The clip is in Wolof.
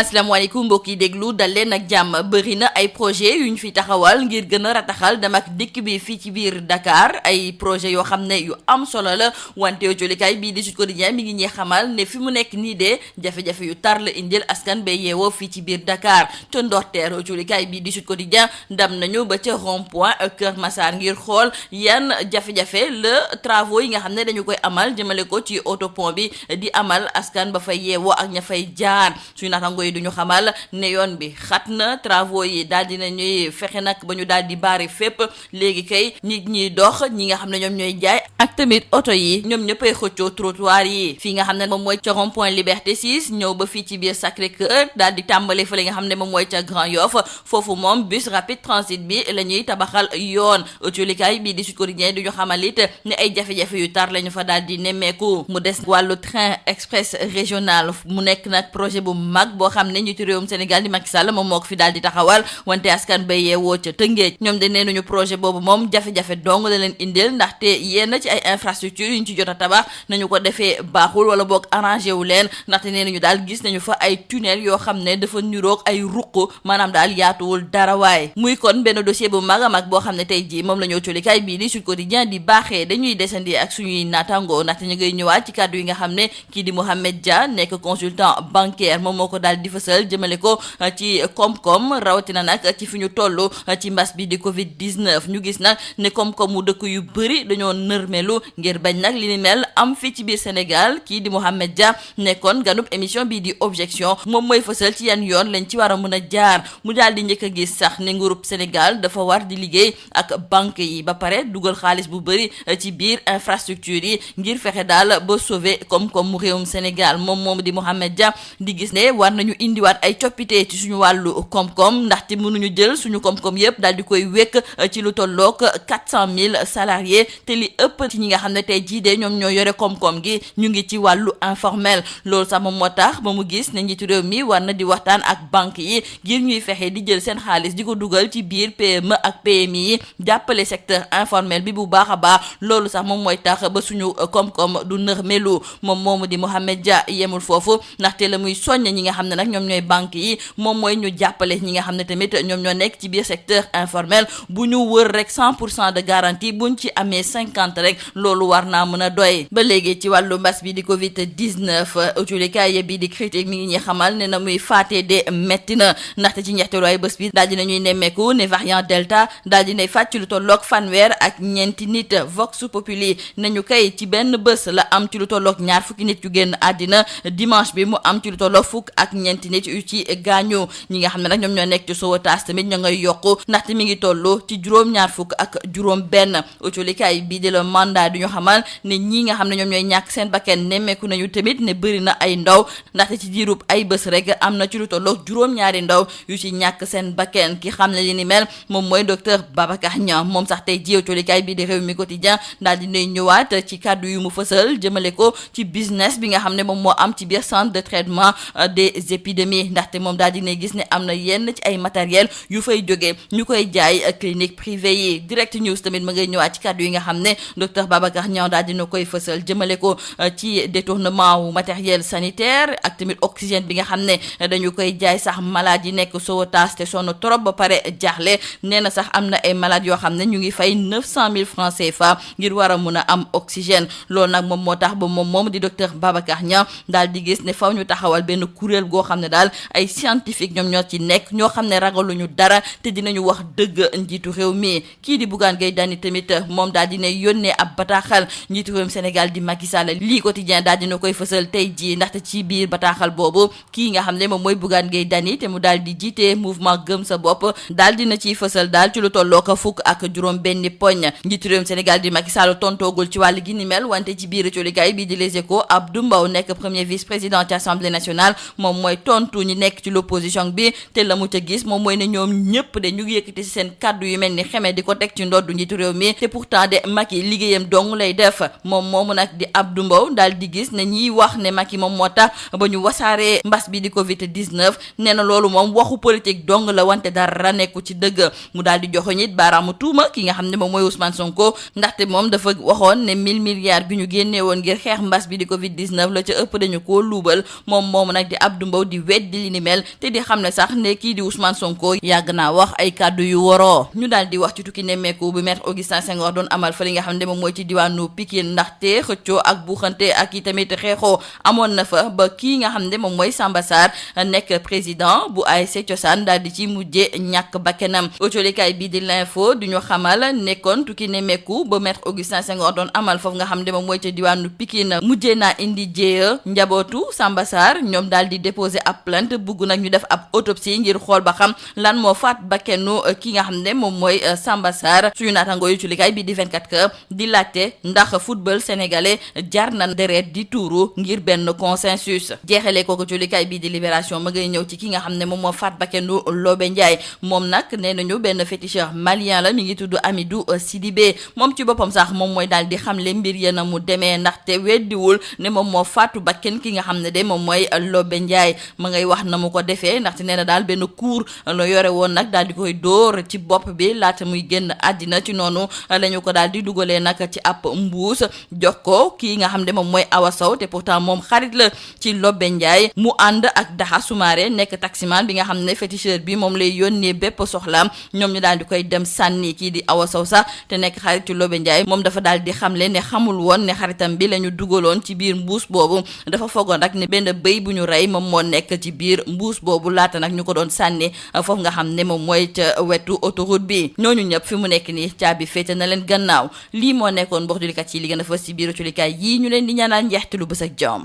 asalaamaaleykum mbokk yi déglu dal leen ak jàmm bëri na ay projet yu ñu fi taxawal ngir gën a rataxal dem ak dikk bi fii ci biir Dakar ay projet yoo xam ne yu am solo la wante jolikaay bii di Sud Quotidien mi ngi ñuy xamal ne fi mu nekk nii de jafe-jafe yu tar la indil askan ba yeewoo fii ci biir Dakar ca ndorteer jolikaay bii di Sud Quotidien dem nañu ba ca rond-point Kër Massar ngir xool yan jafe-jafe la travaux yi nga xam ne dañu koy amal jëmale ko ci autopont bi di amal askan ba fay yeewoo ak ña fay jaar suñu naataango yi duñu xamal ne yoon bi xat na travaux yi daal dina ñuy fexe nag ba ñu daal di baari fépp léegi kay nit ñiy dox ñi nga xam ne ñoom ñooy jaay ak tamit oto yi ñoom ñëppay xëccoo trottoir yi fii nga xam ne moom mooy ca rond point Liberté 6 ñëw ba fii ci biir Sacré-Cœur daal di tàmbale fa li nga xam ne moom mooy ca Grand Yoff foofu moom bus rapide transit bi la ñuy tabaxal yoon autolikaay bii di Sud Quotidien du ñu xamal it ne ay jafe-jafe yu tar la ñu fa daal di nemmeeku mu des wàllu train express régional mu nekk nag projet bu mag boo xam ne njiitu réewum Sénégal di Macky Sall moom moo ko fi daal di taxawal wante askan ba yeewoo ca Tëngéej ñoom de nee nañu projet boobu moom jafe-jafe dong la leen indil ndaxte yenn ci ay infrastructure yu ñu ci jot a tabax nañu ko defee baaxul wala boog arrangé wu leen ndaxte nee nañu daal gis nañu fa ay tunnel yoo xam ne dafa niroog ay ruq maanaam daal yaatuwul dara waay muy kon benn dossier bu mag a mag boo xam ne tey jii moom la ñoo colikaay bii di Sud Quotidien di baaxee dañuy desandi ak suñuy naataango ndaxte ñu ngay ñëwaat ci kàddu yi nga xam ne kii di Mohamed Dia nekk consultant bancaire moom moo ko daal di fësal jëmale ko ci koom-koom rawatina nag ci fi ñu toll ci mbas bi di Covid 19 ñu gis nag ne koom-koom mu dëkk yu bëri dañoo nërmelu ngir bañ nag li ni mel am fii ci biir Sénégal kii di Mohamed Dia nekkoon ganub émission bii di objection moom mooy fësal ci yan yoon lañ ci war a mën a jaar mu daal di njëkk a gis sax ne nguurub Sénégal dafa war di liggéey ak banque yi ba pare dugal xaalis bu bëri ci biir infrastructure yi ngir fexe daal ba sauver koom-koom mu réewum Sénégal moom di Mohamed Dia di gis ne war nañu indiwaat ay coppite ci suñu wàllu koom-koom ndaxte mënuñu jël suñu koom-koom yëpp daal di koy wekk ci lu tollook 400,000 salariés te li ëpp ci ñi nga xam ne tey jii de ñoom ñoo yore koom-koom gi ñu ngi ci wàllu informel loolu sax moom moo tax ba mu gis ne njiitu réew mi war na di waxtaan ak banque yi ngir ñuy fexe di jël seen xaalis di ko dugal ci biir PME ak PMI yi jàppale secteur informel bi bu baax a baax loolu sax moom mooy tax ba suñu koom-koom du nërmelu moom moomu di Mohamed Dia yemul foofu ndaxte la muy soññ ñi nga xam ne nag ñoom ñooy banque yi moom mooy ñu jàppale ñi nga xam ne tamit ñoom ñoo nekk ci biir secteur informel bu ñu wër rek 100% de garantie buñ ci amee 50 rek loolu war naa mën a doy ba léegi ci wàllu mbas bi di Covid 19 autolikaay bi di critique mi ngi ñuy xamal ne na muy faatee de metti na ndaxte ci ñetteelu ay bés bi daal dina ñuy nemmeeku ne variant delta daal dinay fàcc lu tolloog fanweer ak ñeenti nit vox populi nañu kay ci benn bés la am ci lu tolloog ñaar fukki nit yu génn àddina dimanche bi mu am ci lu tolloog fukk ak ñeenti nit yu ci gaañu ñi nga xam ne nag ñoom ñoo nekk ci Sowetaas tamit ña ngay yokku ndaxte mi ngi toll ci juróom-ñaar fukk ak juróom benn autolikaay bii di la mandat du ñu xamal ne ñi nga xam ne ñoom ñooy ñàkk seen bakken nemmeeku nañu tamit ne bëri na ay ndaw ndaxte ci diirub ay bés rek am na ci lu tolloog juróom-ñaari ndaw yu ci ñàkk seen bakken ki xam ne li ni mel moom mooy docteur Babacar Niang moom sax tey ji autolikaay bii di réew mi quotidien daal dinay ñëwaat ci kàddu yu mu fësal jëmale ko ci business bi nga xam ne moom moo am ci biir centre de traitement des épidémies ndaxte moom daal dinay gis ne am na yenn ci ay matériel yu fay jógee ñu koy jaay clinique privée yi direct news tamit ma ngay ñëwaat ci kàddu yi nga xam ne docteur Babacar Niang daal dina koy fësal jëmale ko ci détournement wu matériel sanitaire ak tamit oxygène bi nga xam ne dañu koy jaay sax malade yi nekk Sowetaas te sonn trop ba pare jaaxle nee na sax am na ay malade yoo xam ne ñu ngi fay 900,000 francs CFA ngir war a mun a am oxygène loolu nag moom moo tax ba moom di docteur Babacar Niang daal di gis ne faw ñu taxawal benn kuréel goo xam ne daal ay scientifique ñoom ñoo ci nekk ñoo xam ne ragaluñu dara te dinañu wax dëgg njiitu réew mi kii di Bougane Gueye Dany tamit moom daal dina yónnee ab bataaxal njiitu réewum Sénégal di Macky Sall lii quotidien daal dina koy fësal tey jii ndaxte ci biir bataaxal boobu kii nga xam ne moom mooy Bougane Gueye Dany te mu daal di jiite mouvement gëm sa bopp daal dina ciy fësal daal ci lu tolloo ko fukk ak juróom benni poñ njiitu réewum Sénégal di Macky Sall tontoogul ci wàll gi ni mel wante ci biir colikaay bi di Les Échos Abdou Mbow nekk premier vice-président ci Assemblée nationale moom mooy tontu ñi nekk ci l'opposition bi te la mu ca gis moom mooy ne ñoom ñëpp de ñu ngi yëkkati ci seen kaddu yu mel ni xeme di ko teg ci ndoddu njiitu réew mi te pourtant de Macky liggéeyam dong lay def moom moomu nag di Abdou Mbow daal di gis ne ñiy wax ne Macky moom moo tax ba ñu wasaaree mbas bi di Covid 19 nee na loolu moom waxu politique dong la wante dara nekku ci dëgg mu daal di joxoñ it baaraamu tuuma ki nga xam ne moom mooy Ousmane Sonko ndaxte moom dafa waxoon ne 1000 milliards bi ñu génnee woon ngir xeex mbas bi di Covid 19 la ca ëpp dañu koo luubal moom moomu nag di Abdou Mbow di weddi li ni mel te di xam ne sax ne kii di Ousmane Sonko yàgg naa wax ay kàddu yu waroo. ñu daal di wax ci tukki nemmeeku bu maître Augustin Senghor doon amal fa li nga xam ne moom mooy ci diwaanu Pikine ndaxte xëccoo ak buuxante ak i tamit xeexoo amoon na fa ba kii nga xam ne moom mooy Samba Sarr nekk président bu ASC Cosaan daal di ci mujje ñàkk bakkanam. autolikaay bii di l'info du ñu xamal nekkoon tukki nemmeeku ba maître Augustin Senghor doon amal foofu nga xam ne moom mooy ci diwaanu Pikine mujjee naa indi jéeya. njabootu Samba Sarr ñoom daal di déposer ab plainte bugg nag ñu def ab autopsie ngir xool ba xam lan moo faat bakkenu ki nga xam ne moom mooy Samba Sarr. suñu naataangoo yu ci likaay bi di 24 heures di laajte ndax football sénégalais jar na deret di tuuru ngir benn consensus. jeexalee kooku ci likaay bi di libération ma ngay ñëw ci ki nga xam ne moom moo faat bakkenu Lobé Ndiaye moom nag nee nañu benn féticheur malien la mi ngi tudd Amidou Sidibé moom ci boppam sax moom mooy daal di xamle mbir ya na mu demee ndaxte weddiwul ne moom moo faatu bakken ki nga xam ne de moom mooy Lobé Ndiaye ma ngay wax na mu ko defee ndaxte nee na daal benn cour la yore woon nag daal di koy dóor ci bopp bi laata muy génn àddina ci noonu la ñu ko daal di dugalee nag ci ab mbuus jox ko kii nga xam ne moom mooy Awa Sow te pourtant moom xarit la ci Lobé Ndiaye mu ànd ak Daha Soumaré nekk taximan bi nga xam ne féticheur bi moom lay yónnee bépp soxlaam ñoom ñu daal di koy dem sànni kii di Awa Sow sax te nekk xarit ci Lobé Ndiaye moom dafa daal di xamle ne xamul woon ne xaritam bi la ñu dugaloon ci biir mbuus boobu dafa foogoon rek ne benn bëy bu ñu rey moom moo nekk ci biir mbuus boobu laata nag ñu ko doon sànni foofu nga xam ne moom mooy ca wetu autoroute bi ñooñu ñëpp fi mu nekk nii caabi féete na leen gannaaw lii moo nekkoon mbokk julikat yi li gën a fës ci biir culikaay yii ñu leen di ñaanal njeexte lu bës ak jàmm